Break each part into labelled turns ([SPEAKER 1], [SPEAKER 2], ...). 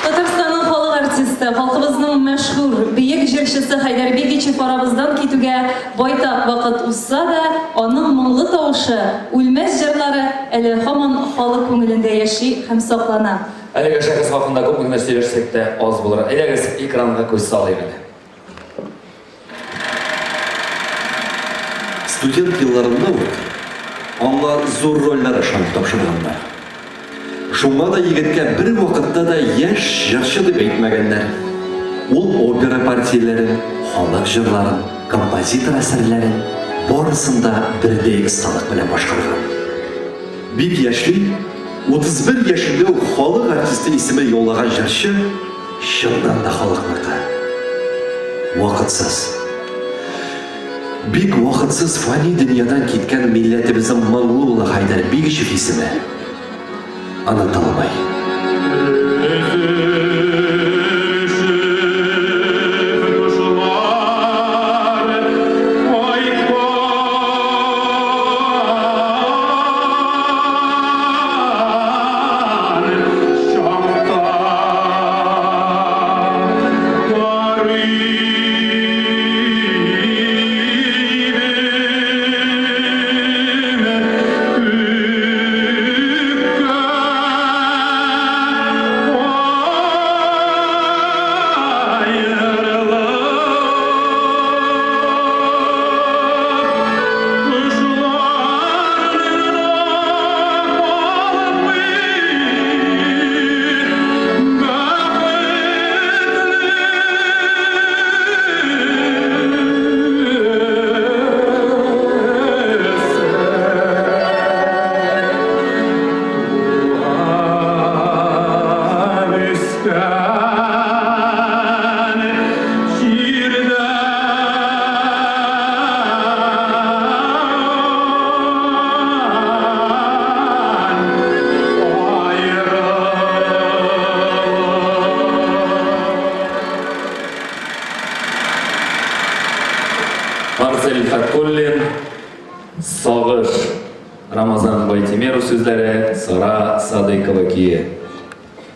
[SPEAKER 1] Татарстанның халык артисты, халкыбызның мәшһүр, бөек җырчысы Хәйдәр Бигичев арабыздан китүгә байтак вакыт узса да, аның моңлы тавышы, үлмәс җырлары әле һаман халык күңелендә яши һәм саклана.
[SPEAKER 2] Әлеге шәхес хакында күпме генә сөйләшсәк тә аз булыр. Әйдәгез, экранга күз салыйк әле.
[SPEAKER 3] Студент елларында ук аңа зур рольләр ышанып тапшырганнар. Шуңа да егеткә бервакытта да яшь җырчы дип әйтмәгәннәр. Ул опера партияләрен, халык җырларын, композитор әсәрләрен барысын да бердәй осталык белән башкарган. Бик яшьли, 31 яшендә үк халык артисты исемен яулаган җырчы Чыннан да халыкныкы. Вакытсыз. Бик вакытсыз фани дөньядан киткән милләтебезнең моңлы улы Хәйдәр Бигичев исеме онытылмый.
[SPEAKER 2] Марсель Фаткуллин, Сагыш, Рамазан Байтимеров сүзләре, Сара Садыйкова көе.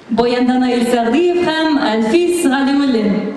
[SPEAKER 1] Баянда Наил Сәгъдиев һәм Әлфис Галиуллин.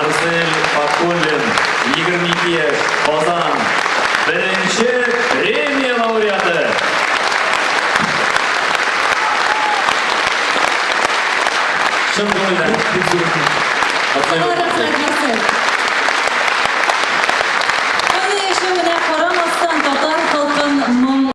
[SPEAKER 2] Марсель Фаткуллин, 22 яшь, Казан, беренче премия лауреаты. Чын күңелдән бик зур рәхмәт.
[SPEAKER 1] Рәхмәт.